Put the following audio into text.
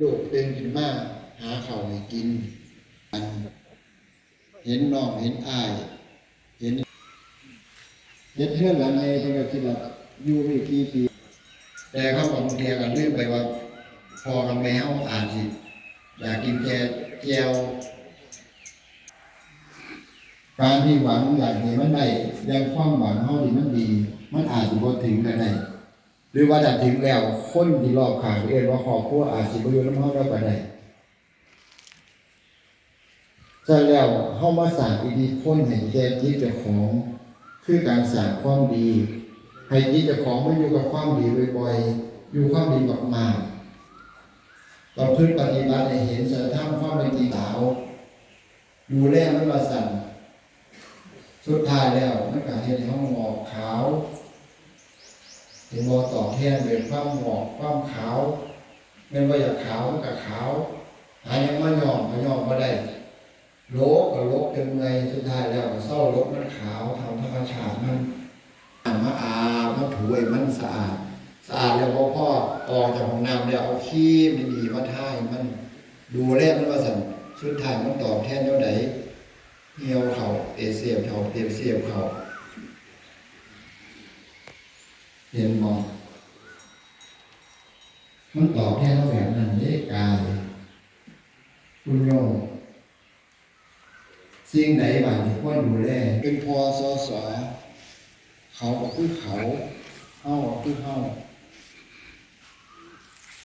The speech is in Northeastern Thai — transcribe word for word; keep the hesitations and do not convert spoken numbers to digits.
ลูกตื่นขึ้นมาหาข้าวให้กิน อันเห็นน้องเห็นอ้าย เห็น เฮ็ดเฮือนหลังใหญ่เพิ่นก็คิดว่าอยู่ได้กี่ปี แต่เขาบางเทื่อก็ลืมไปว่าพ่อกับแม่เฮาอาจสิอยากกินแค่แจ่ว การที่หวังอยากให้มันได้อย่างความหวังเฮาที่มันดี มันอาจสิบ่ถึงก็ได้ หรือว่าถ้าถึงแล้วคนที่รอบข้างที่เอิ้นว่าครอบครัวอาจสิบ่อยู่นำเฮาแล้วก็ได้ ฉะนั้นแล้วเฮามาสร้างอิทธิพลให้แก่จิตเจ้าของ คือการสร้างความดี ให้จิตเจ้าของมาอยู่กับความดีบ่อยๆ อยู่ความดีมากๆ ประพฤติปฏิบัติให้เห็นสัจธรรมความเป็นจริงสาว ดูแลมันว่าซั่น สุดท้ายแล้วมันก็เฮ็ดให้เฮาหงอกขาว เห็นบ่ ตอบแทนด้วยความหงอกความขาว แม่นบ่อยากขาวมันก็ขาว หาหยังมาย้อมก็ย้อมบ่ได้ ลกก็ลกจนเมื่อย สุดท้ายแล้วก็เซาลกมันขาวตามธรรมชาติมัน น้ำมาอาบมาถูให้มันสะอาด สะอาดแล้วบ่พอ ออกจากห้องน้ำแล้วเอาครีมดีๆมาทาให้มัน ดูแลมันว่าซั่น สุดท้ายมันตอบแทนแนวใด เหี่ยวเข้า เอเสียบเข้า เอเสียบเข้า เห็นบ่ มันตอบแทนเราแบบนั้นเด้กาย คุณโยม สิ่งใดบาดนี้ควรดูแล เป็นพอ สอสอ เขาก็คือเขา เฮาก็คือเฮา